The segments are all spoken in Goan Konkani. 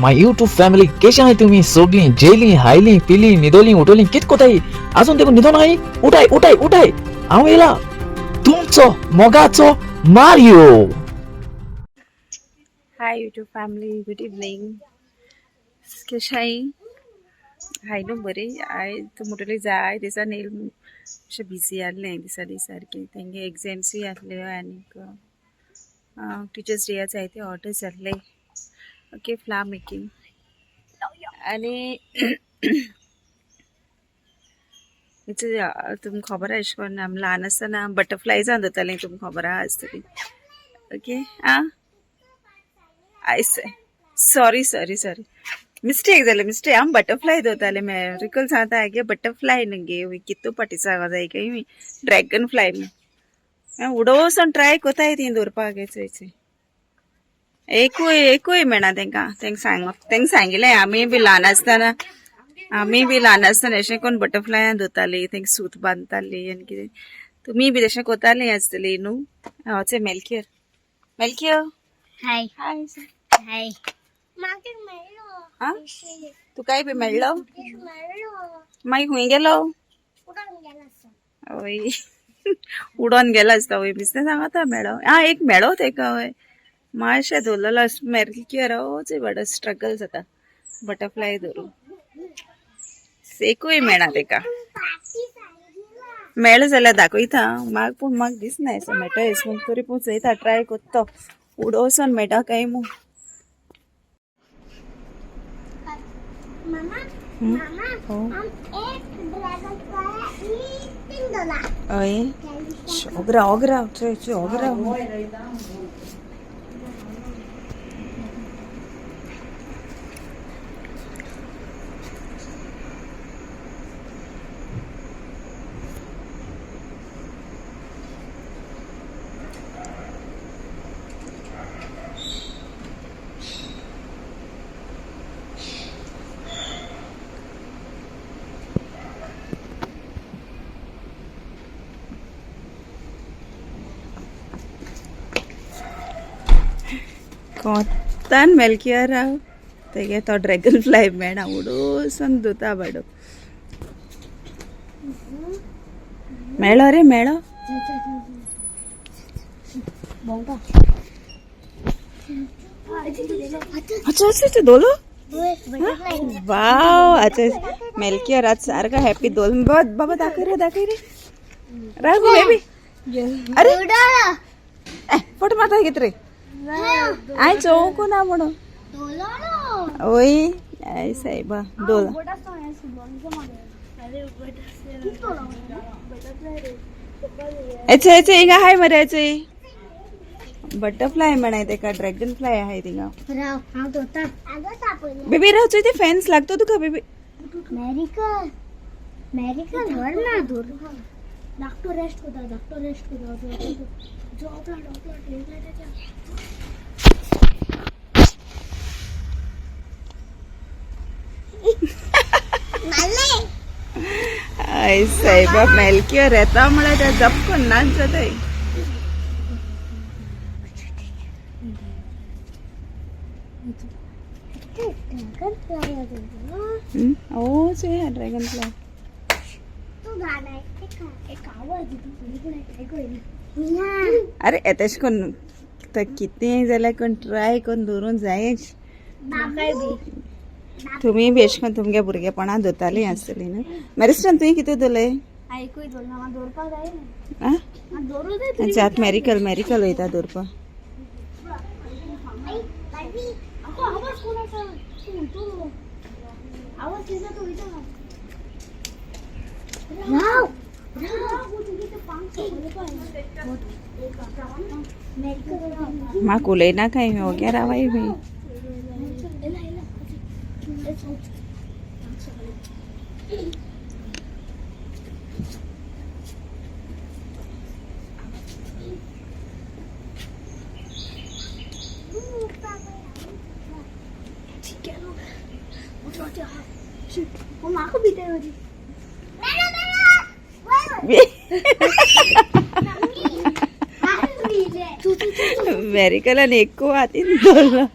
My YouTube family केशे आहाय तुमी सोगलीं जेयलीं हायलीं पिलीं न्हिदोलीं उठोलीं कित कोताय आजून देखून न्हिदोन आहाय उठाय उठाय उठाय हांव येयला तुमचो मोगाचो Mario. Hi YouTube family, good evening. केशाई हाय न्हू बरी आयज तूं म्हणटली जाय दिसा न्ही अशें बिजी आहलें दिसा सारकें तेंगे एग्जाम्सूय आहल्यो आनीक टिचर्स डेया जायते ऑर्डर्स आहले. ओके, फ्लावर मेकिंग आनी तुमकां खबर आहा अशें करून आमी ल्हान आसतना बटरफ्लायजां दवरतालीं, तुमकां खबर आहा आसतली. ओके, आं आयस सॉरी सॉरी सॉरी, मिस्टेक जालें, मिस्टेक. आमी बटरफ्लाय दवरताले. मेरिकल सांगता गे बटरफ्लाय न्हू गे, कितू पाटी सांगता जाय काय ड्रॅगन फ्लाय उडोवसून ट्राय कोताय ती दवरपाक चोयचे. एकूय एकूय मेळना तेंकां. तेंका सांग, तेंका सांगिलें आमी बी ल्हान आसतना, आमी बी ल्हान आसतना अशें कोण बटरफ्लायां दवरताली, तेंका सूत बांदताली आनी कितें. तुमी बी तशें कोताली आसतली न्हू. हांवचे मेलकियर मेलकियर. हाय हाय. हाय. मागीर मेळ्ळो. आं तुकाय बी मेळ्ळो? मेळ्ळो. मागीर खूंय गेलो? उडोन गेला. हय, उडोन गेला आसता. वय, बिसलें सांगता मेळो. आं, एक मेळो तेका. हय, मातशें दवरलेलो मेलकियर. चोय बाबडो स्ट्रगल जाता बटरफ्लाय धरून, एकूय मेळना तेका. मेळ्ळो जाल्यार दाखयता म्हाका, पूण म्हाका दिसना एसो मेळटा एस म्हूण. तरी पूण चोयता, ट्राय कोत्तो उडोवसून मेळटा काय म्हूण. मामा मामा, आम एक ड्रॅगन फ्लाय $3. हय, ओगरा ओगरा चोय चोय ओगरा. कोत्तान मेलकियर तेगे तो ड्रॅगन फ्लाय मेळना, उडोवसून धुता बाडो. मेळो रे, मेळो. अच्छा अच्छा अच्छा, दोलो. वाव, अच्छा मेलकियर आज सारका हॅपी. दोल बाबा, दाखय रे, दाखय रे राघू बेबी. अरे फोटो मारता कित रे? I चोवंक ना म्हणून. ओय I सायबा, दोल. एचे एचे, हिंगा हाय मरे. एचे बटरफ्लाय म्हणाय तेका, ड्रॅगन फ्लाय आहाय थिंगा. बेबी राव, चोय ते फॅन्स लागतो तुका बेबी. मेरिकल मेरिकल व्हर ना दूर. डॉक्टर रेस्ट करता, डॉक्टर रेस्ट करता. जॉबला डॉक्टर ट्रेनला त्याच्या. I सायबा, मेलक्योर येता म्हळ्यार ते जपकून नाच जाताय. Dragon fly. ओ चोय ड्रॅगन फ्लाय. तू गाणं एक आवाज. ऐकू. अरे येता करून तर कितेंय जाल्यार कोण ट्राय करून धरून जायच. तुमी बी अशें करून तुमगे भुरगेपणां धरतालीं आसतलीं न्हू. मॅरिस्टन, तुवें कितें धरलें? आयकूय दवरना, म्हाका दवरपाक जाय. आं, दवरूं जाय. अच्छा, आतां मेरिकल मेरिकल वयता दवरपाक. आवाज कोण आसा? तूं तूं आवाज दिता, तूं वयता. राव राव. म्हाका उलयना काय, ओगे रावाय बी. म्हाका भितर. मेरिकलान एकू हातीन दवरलो.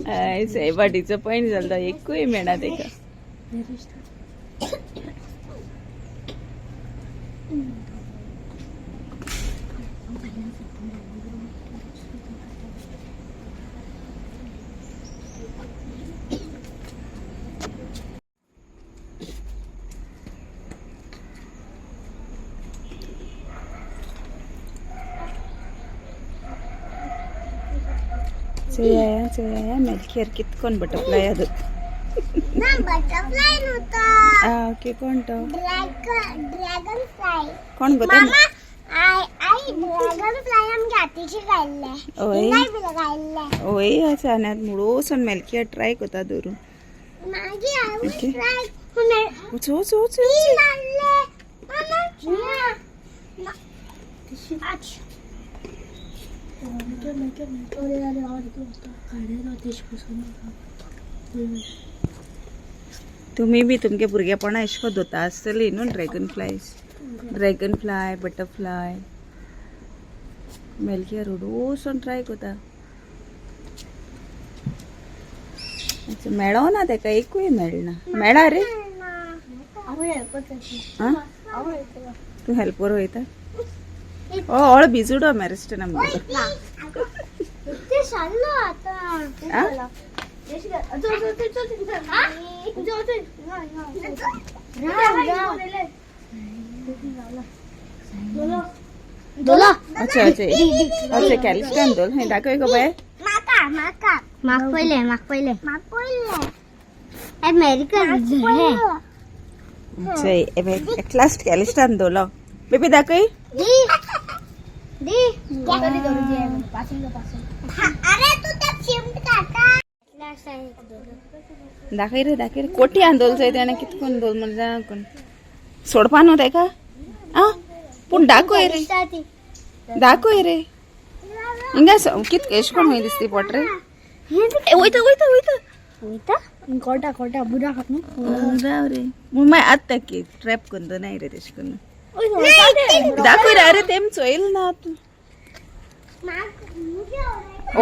हय, वाटीचो पॉयंट जालो, एकूय मेळना तेका. चोया चोया, मेलखेर कितकोन बटरफ्लाय आदत. ना, बटरफ्लाय नव्हता. आ, ओके, कोण तो? Dragon, dragon fly. कोण गो? मामा, आई आई, ड्रॅगन फ्लाय आमच्या हातीची गायल्ले. ओय. नाही गायल्ले. ओय, आसा आनी मुळोसोन मेलकिया ट्राय कोता धरून. मागीर हांव Okay. Try. वच वच वच. मारले मामा. तुमी बी तुमगे भुरगेपणा एशको धोता आसतली न्हू dragon flies, dragon fly, butterfly. मेलकिया रोडोसोन ट्राय कोता. मेळना तेका, एकूय मेळना. मेळा रे? आं, तूं हेल्पर वयता? ओ, ऑळ भिजुडो मॅरिस्टन आमगेलो. ते चाललो आता. आ? अच्छा अच्छा अच्छा, कॅलिस्टन दोल हें दाखय गो बाय. माका माका, माक पयले, माक पयले, माक पयले. अमेरिका. एट लास्ट कॅलिस्टन दोलो. बेबी, दाखय. दी दी. अरे, तू त्या चिमट काटा. दाखय रे, दाखय रे. कोटी आंदोल जाय तेणें, कितकोन दोल म्हण जाणा कोण सोडपा न्हू तेका. आ, पूण दाखय रे, दाखय रे. हिंगा कित एश कोण खंय दिसती पोट रे. ए, वयता वयता वयता. वयता. कोटा कोटा बुरा खात न्हू. राव रे, पूण मागीर आतां की ट्रॅप करून दोनाय रे तेश करून. दाखय रे. अरे, तेम चोयल ना तूं.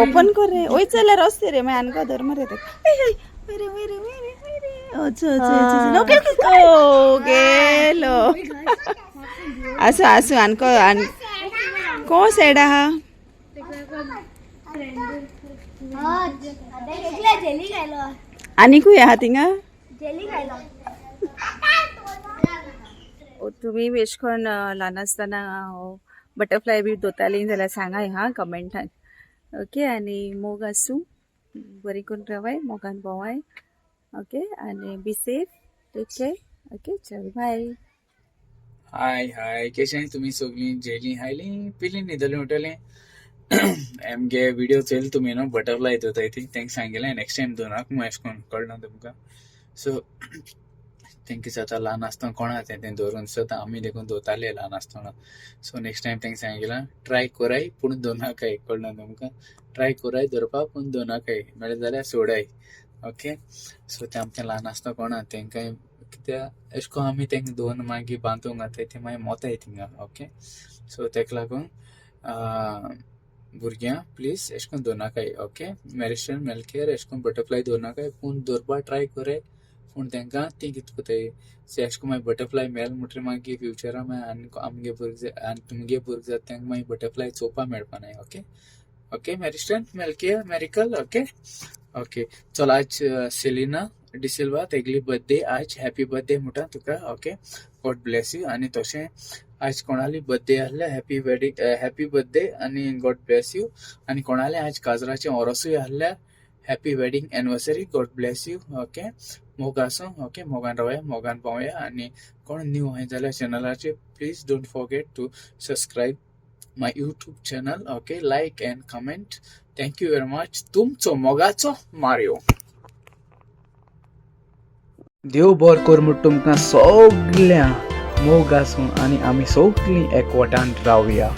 ओपन कर रे. वयर जाल्यार रस्ते रे, मागीर आमकां धर मरे तेका. वयर वयर वयर वयर. अच्छा अच्छा अच्छा, ओके ओके. ओ, गेलो. आसूं आसूं, आनको आन को सायड आहा. जेली खायलो. आनीकूय आहा थिंगा. जेली खायलो. तुमी एश कोन ल्हान आसतना बटरफ्लाय बी दोताली जाल्यार सांगाय हा कमेंटान. ओके, आनी मोग आसूं, बरी करून रावाय, मोगान भोंवाय. ओके, आनी be safe, take care. Okay, चल, बाय. हाय हाय, केशे तुमी सगळीं? जेली, हायली, पिली, न्हिदली, उठली? आमगे विडियो चोयल तुमी न्हू, बटरफ्लाय दोताय ती. तेंका सांगिलें नेक्स्ट टायम दोनाक मू एशें कोन्न, कळना तुमकां? सो तेंका जाता ल्हान आसतना कोणा तें तें दवरून सदां आमी देखून दवरताले ल्हान आसतना. सो नेक्स्ट टायम तेंका सांगिलां, ट्राय कोराय पूण दोनाकाय. कळना तुमकां? ट्राय कोराय धरपाक पूण दोनाकाय, मेळ्ळें जाल्यार सोडाय. ओके, सो तें आमचें ल्हान आसतना कोणा तेंकां, कित्याक एशें कोन्न आमी तेंका दोन मागीर बांदूंक घाताय, ते मागीर मोताय थिंगा. ओके, सो तेका लागून भुरग्यां प्लीज एशें कोन्न दवरनाकाय. ओके, मॅरिशन मेलकेर एशें कोन्न बटरफ्लाय दवरनाकाय, पूण दवरपा ट्राय कोराय. पूण तेंकां ती कितें कोताय, सो एशें कोन्न मागीर बटरफ्लाय मेल म्हणटरीर मागीर फ्युचरा मागीर आनी आमगे भुरगे आनी तुमगे भुरगे जाता तेंकां मागीर बटरफ्लाय चोवपा मेळपा नाय. ओके ओके, मॅरिस्टन, मेलकेर, मॅरिकल. ओके ओके, चल, आज सेलिना डिसिल्वा तेगली बर्थडे आज. हॅपी बर्थडे म्हणटा तुका. Okay, God bless you. आनी तशें आज कोणाली बर्थडे आहल्यार हॅपी वेडिंग, हॅपी बर्थडे आनी गॉड ब्लेस you. आनी कोणाले आज काजराचें ओरोसूय आहल्यार happy wedding anniversary, God bless you. Okay, मोग आसूं. ओके, मोगान रावया, मोगान पावया. आनी कोण न्यू आहाय जाल्यार चॅनलाचेर please don't forget to subscribe my YouTube channel. Okay, like and comment. Thank you very much. तुमचो मोगाचो मारियो. देव बरो कर म्हूण तुमकां सगळ्यां मोग आसूं आनी आमी सगळीं एकवटान रावया.